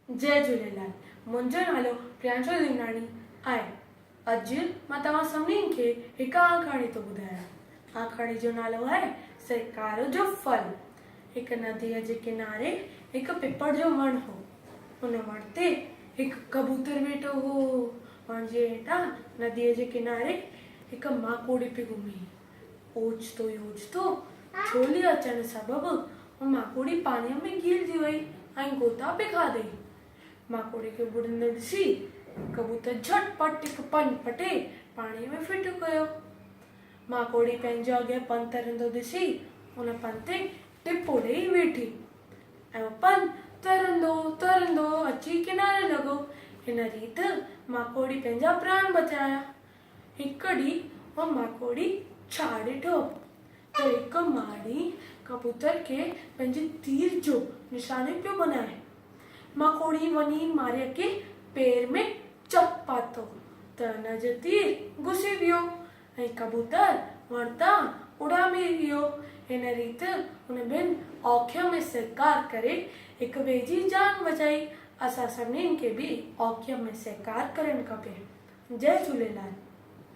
جئي جهوليلال منهنجو نالو پريانشو ديوناڻي آهي اڄ مان توهان سڀني کي هڪ آکاڻي ٿو ٻڌايان آکاڻي جو نالو آهي سرڪار جو ڦل هڪ نديء جي ڪناري هڪ پپڙ جو وڻ هو ان وڻ تي هڪ ڪبوتر ويٺو هو وڻ جي هيٺان نديء جي ڪناري هڪ ماڪوڙي پئي گهمي اوچتو ئي اوچتو ڇولي اچڻ سبب هو ماڪوڙي پاڻيء ۾ گهيرجي وئي ۽ غوطا پئي کاڌئي. ماڪوڙي کي ٻڏندو ڏسي ڪبوتر جهٽ پٽ هڪ پن پٽي پاڻيء ۾ ڦٽ ڪيو. ماڪوڙي پنهنجو اڳيان پن ترندو ڏسي ان پن تي ٽپو ڏيئي ويٺي ۽ اهو پن ترندو ترندو اچي ڪناري لڳو. هن ريت ماڪوڙي پنهنجا پراڻ بچايا. هڪ ڏينهن اها ماڪوڙي ڇا ڏٺو ته هڪ ماڙي ڪبوتر کي پنهنجي تير جو نشانو پيو بنائي. ماڪوڙي وڃي ماريء کي پير ۾ چپ پاتو ته ان جو تير گسي ويو ۽ ڪبوتر وڻ تان اڏامي ويو. هن ريت هن ٻن اوکيء ۾ سهڪار ڪري هڪ ٻئي جي جان بچائي. اسان سڀني کي به اوکيء ۾ سهڪار ڪرڻ کپي. جئي جهوليلال.